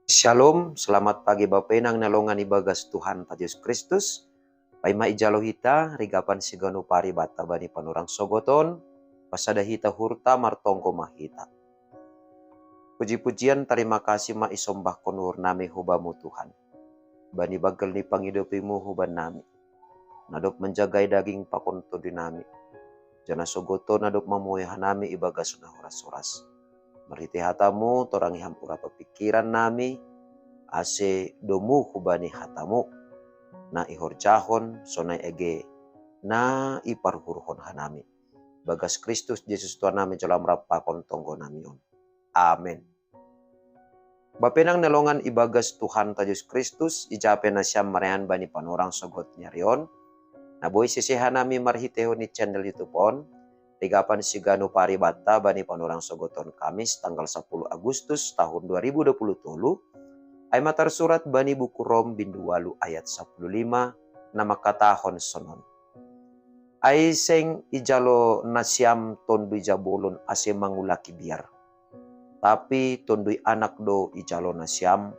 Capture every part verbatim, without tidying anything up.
Shalom, selamat pagi bapenang na longan ibagas Tuhan ta Jesus Kristus. Paima ijalo hita rigapan siganu pari bata bani panorang sogoton, pasada hita hurta martonggo ma hita. Puji-pujian tarima kasih ma isombahkon uhur nami hubamu Tuhan, bani bagel ni pangidopimu huban nami, na dob manjagai daging pakon tondi nami, jana sogoton na dob mamuhai hanami ibagas na horas-horas. Marhite hatamu torangi ham urapa pikiran nami, ase domu hubani hatamu, na ihorjahon sonai ege na iparhuruhon hanami. Bagas Kristus Jesus Tuhan nami jolam rap pakon tonggo nami on. Amen. Bapenang na longan ibagas Tuhan ta Jesus Kristus, ijape nasiam marean bani panorang sogot nyarion, na boi seseha nami marhitehon ni channel YouTube on, rigapan siganu pari bata bani panorang sogoton Kamis tanggal sepuluh Agustus tahun dua ribu dua puluh tolu, ai ma tarsurat bani buku Rom bindu walu ayat sepuluh lima, na mangkatahon sonon. Ai seng ijalo nasiam tondui jabolon ase mangulaki biar. Tapi tondui anak do ijalo nasiam,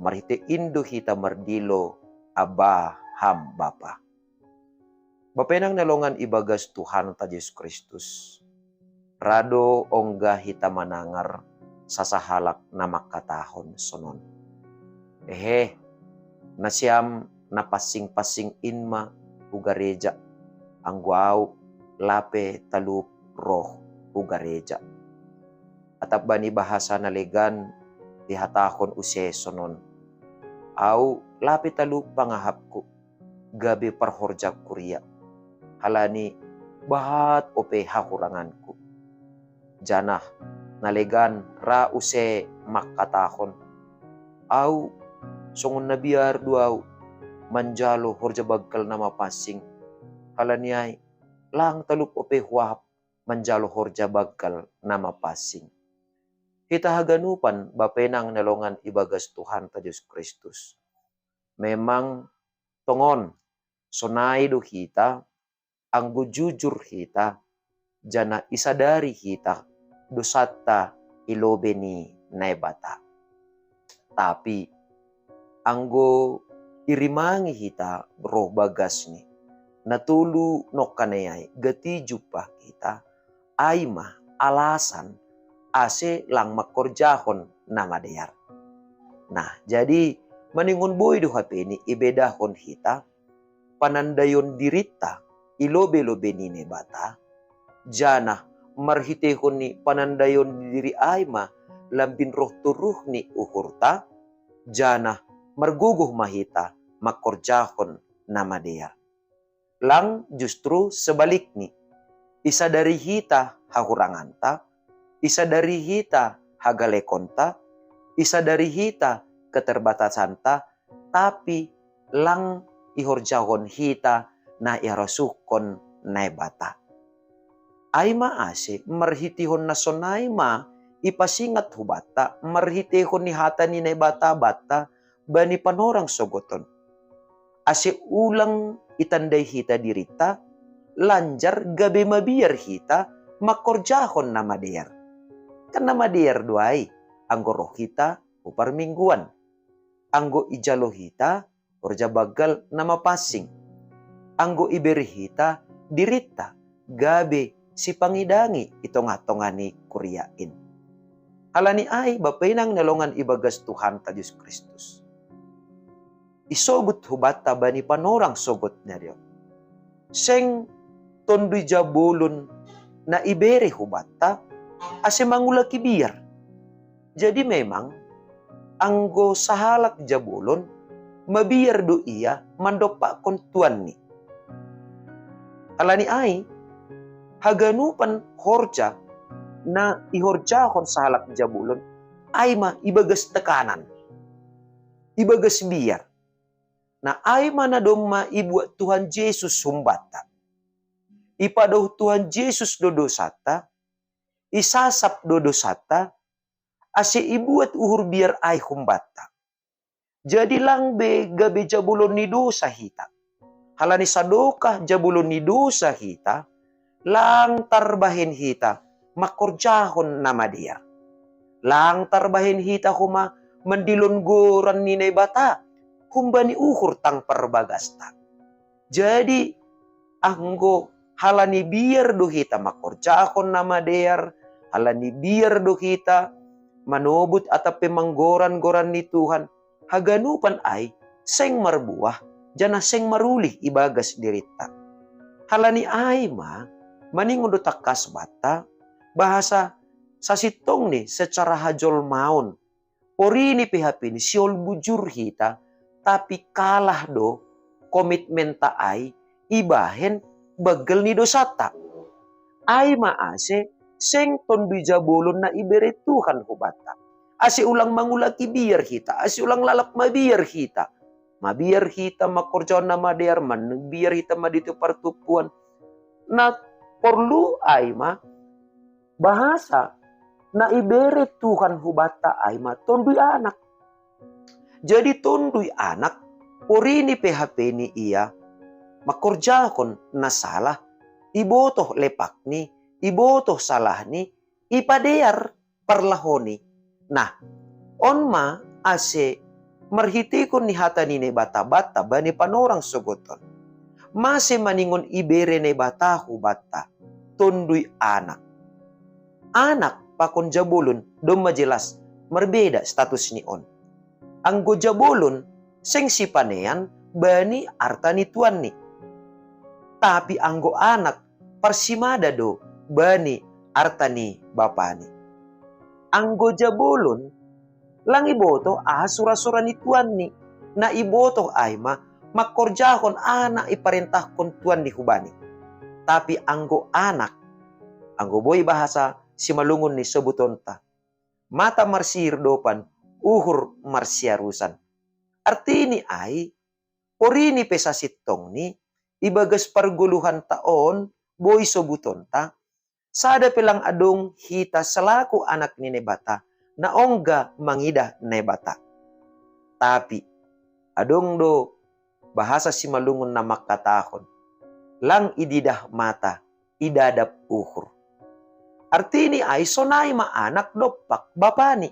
marhite in do hita mardilo, Aba ham Bapa. Bapenang na longan ibagas Tuhan ta Jesus Kristus. Rado ongga hita manangar sasahalak na mangkatahon sonon. Ehe, nasiam na passing-passing in ma hu gareja, anggo au lape talup roh hu gareja. Atap bani bahasa na legan dihatahon use sonon. Au lape talup pangahapku, gabe parhorja kuria, halani bahat ope hahuranganku. Janah na legan ra use mangkatahon, au songon na biar do au manjalo horja banggal na mapansing, halani ai lang talup ope huahap manjalo horja banggal na mapansing. Hita haganupan bapenang na longan ibagas Tuhan ta Jesus Kristus. Memang tongon, sonai do hita, anggo jujur hita, janah isadari hita dosanta i lobei ni Naibata. Tapi anggo irimangi hita roh bagasni, na tolu nongkanai ai gati jumpah hita, ai ma alasan ase lang mangkorjahon na madear. Nah, jadi maningon boi do hapeni ibedahon hita panandaion dirinta i lobei-lobei ni Naibata, janah marhiteihon ni panandaion ni diri ai ma lambin roh toruh ni uhurta, janah margogoh ma hita mangkorjahon na madear. Lang justru sebalikni, isadari hita hahuranganta, isadari hita hagalekonta, isadari hita keterbatasanta, tapi lang ihorjahon hita na iharosuhkon Naibata. Ai ma ase marhiteihon na sonai ma ipasingat hubanta marhiteihon ni hata ni Naibata banta bani panorang sogoton. Ase ulang itandai hita dirinta, lanjar gabe mabiar hita mangkorjahon na madear. Kan na madear do ai anggo roh hita hu parmingguan. Anggo ijalo hita horja banggal na mapansing. Anggo ibere hita dirinta gabe sipangidangi i tongah-tongah ni kuria in. Halani ai bapenang na longan ibagas Tuhanta Jesus Kristus, isobut hubanta bani panorang sogot nari on, seng tondui jabolon na ibere hubanta ase mangulaki biar. Jadi memang anggo sahalak jabolon, mabiar do ia mandompakkon tuanni. Halani ai haganupan horja na ihorjahon sahalak jabolon ai ma ibagas tekanan, ibagas biar. Na ai ma na domma ibuat Tuhan Jesus humbanta. Ipadauh Tuhan Jesus do dosanta, isasap do dosanta, ase ibuat uhur biar ai humbanta. Jadi lang be gabe jabolon ni dosa hita. Halani sadokah jabolon ni dosa hita, lang tarbahen hita mangkorjahon na madear. Lang tarbahen hita homa mandilon goran ni Naibata humbani uhur tang parbagasta. Jadi, anggo halani biar do hita mangkorjahon na madear, halani biar do hita manobut atap pe manggoran-goran ni Tuhan, haganupan ai seng marbuah, janah seng marulih ibagas dirinta. Halani ai ma, maningon do tangkas banta, bahasa sasintongni secara hajolmaon, porini pe hapeni sihol bujur hita, tapi kalah do komitmenta ai ibahen banggal ni dosanta. Ai ma ase seng tondui jabolon na ibere Tuhan hubanta. Ase ulang mangulaki biar hita, ase ulang lalap mabiar hita. Mabiar hita mangkorjahon na madear, mabiar hita maditio partumpuan. Na porlu ai ma, bahasa na ibere Tuhan hubanta ai ma tondui anak. Jadi tondui anak, porini pe hapeni ia mangkorjahon na salah, ibotoh lepakni, ibotoh salahni, ipadear parlahoni. Nah, on ma ase marhitehon ni hata ni Naibata banta bani panorang sogot on. Mase maningon ibere Naibata hubanta tondui anak. Anak pakon jabolon domma jelas marbeda statusni on. Anggo jabolon seng sipanean bani arta ni tuanni. Tapi anggo anak parsimada do bani arta ni bapani. Anggo jabolon lang ibotoh aha sura-sura ni tuanni, na ibotoh ai ma mangkorjahon aha na iparentahkon tuanni hubani. Tapi anggo anak, anggo boi bahasa simalungun ni sobutonta, mata marsihir dopan, uhur marsiarusan. Artini ai, porini pe sasintongni, ibagas pargoluhanta on, boi sobutonta, sada pe lang adong hita selaku anak ni Naibata, na ongga mangidah Naibata. Tapi, adong do bahasa simalungun na mangkatahon, lang ididah mata, idadap uhur. Artini ai sonai ma anak dompak bapani.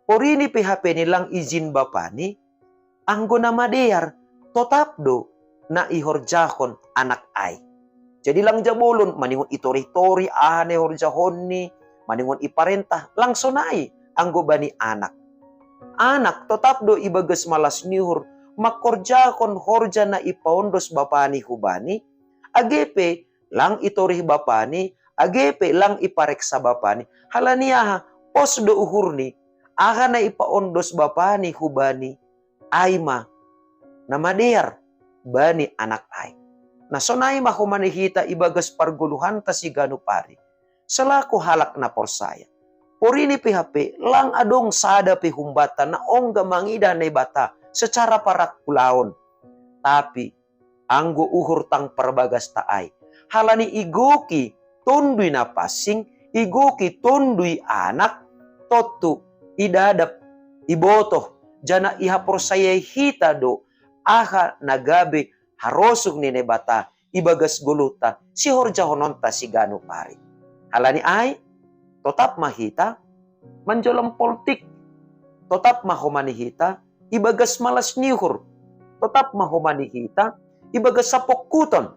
Porini pe hapeni lang ijin bapani, anggo na madear, totap do na ihorjahon anak ai. Jadi lang jabolon, maningon itorih-torih aha na ihorjahonni, maningon iparentah, lang sonai anggo bani anak. Anak totap do ibagas malas ni uhur, mangkorjahon horja na ipaondos bapani hubani, age pe lang itorih bapani, age pe lang ipareksa bapani, halani aha, pos do uhurni, aha na ipaondos bapani hubani, ai ma na madear bani anak ai. Na sonai ma homa ni hita ibagas pargoluhanta siganup ari, selaku halak na porsaya. Porini pe hape lang adong sada pe humbanta na ongga mangidah Naibata secara parangkulaon. Tapi anggo uhur tang parbagasta ai, halani igoki tondui na pansing, igoki tondui anak, tontu idadap, ibotoh, janah ihaporsayai hita do aha na gabe harosuk ni Naibata ibagas goluhta sihorjahononta siganup ari. Halani ai, totap ma hita manjolom poltik, totap ma homa ni hita ibagas malas ni uhur, totap ma homa ni hita ibagas sapongkuton,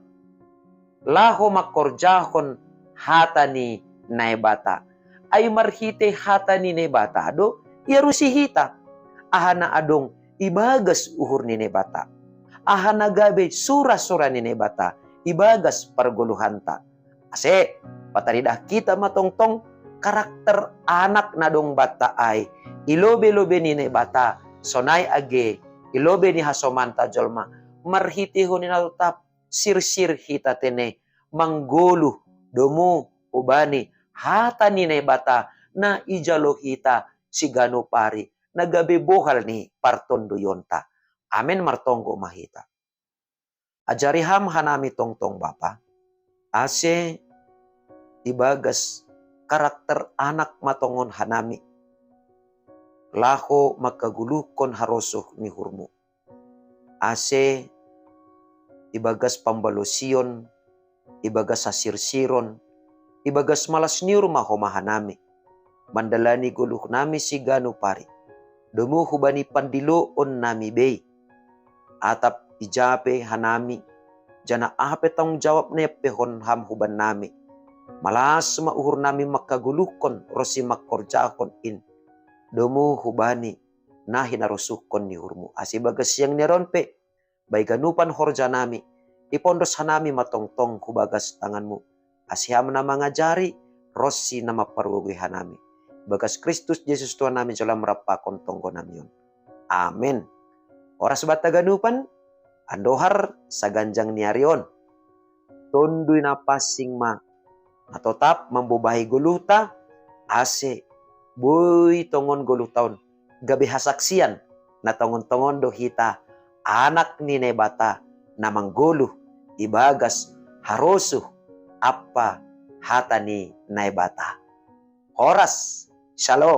laho mangkorjahon hata ni Naibata. Ai marhite hata ni Naibata do iarusi hita aha na adong ibagas uhur ni Naibata, aha na gabe sura-sura ni Naibata ibagas pargoluhanta. Ase, pataridah hita ma tongtong karakter anak na adong banta ai i lobei-lobei ni Naibata, sonai age i lobei ni hasomanta jolma, marhitehon i na totap sirsir hita tene manggoluh domu hubani hata ni Naibata na ijalo hita siganup ari, na gabe bohal ni partonduyonta. Amen. Martonggo ma hita. Ajari Ham hanami tongtong Bapa, ase ibagas karakter anak ma tongon hanami, laho mangkagoluhkon harosuh ni uhurMu. Ase ibagas pambalosion, ibagas hasirsiron, ibagas malas ni uhur ma homa hanami mandalani goluhnami siganup ari. Domu hubani pandiloon nami bei. Atap ijape hanami, janah aha pe tanggung jawab na iapehon ham huban nami. Malas ma uhur nami mangkagoluhkon ronsi mangkorjahon in. Domu hubani na hinarosuhkon ni uhurmu. Ase ibagas siang ni ari on pe, bai ganupan horja nami, ipondos hanami ma tongtong hubagas tanganmu. Ase ham na mangajari, ronsi na mampargogoi hanami. Bagas Kristus Jesus Tuhan nami jalo marampakon tonggo nami on. Amen. Horas banta ganupan, andohar saganjang ni ari on. Tonduy Napansing ma na totap mambobahi goluhta, ase boi tongon goluhta on gabe hasaksian, na tongon-tongon do hita anak ni Naibata na manggoluh ibagas harosuh ampa hata ni Naibata. Horas, Shalom.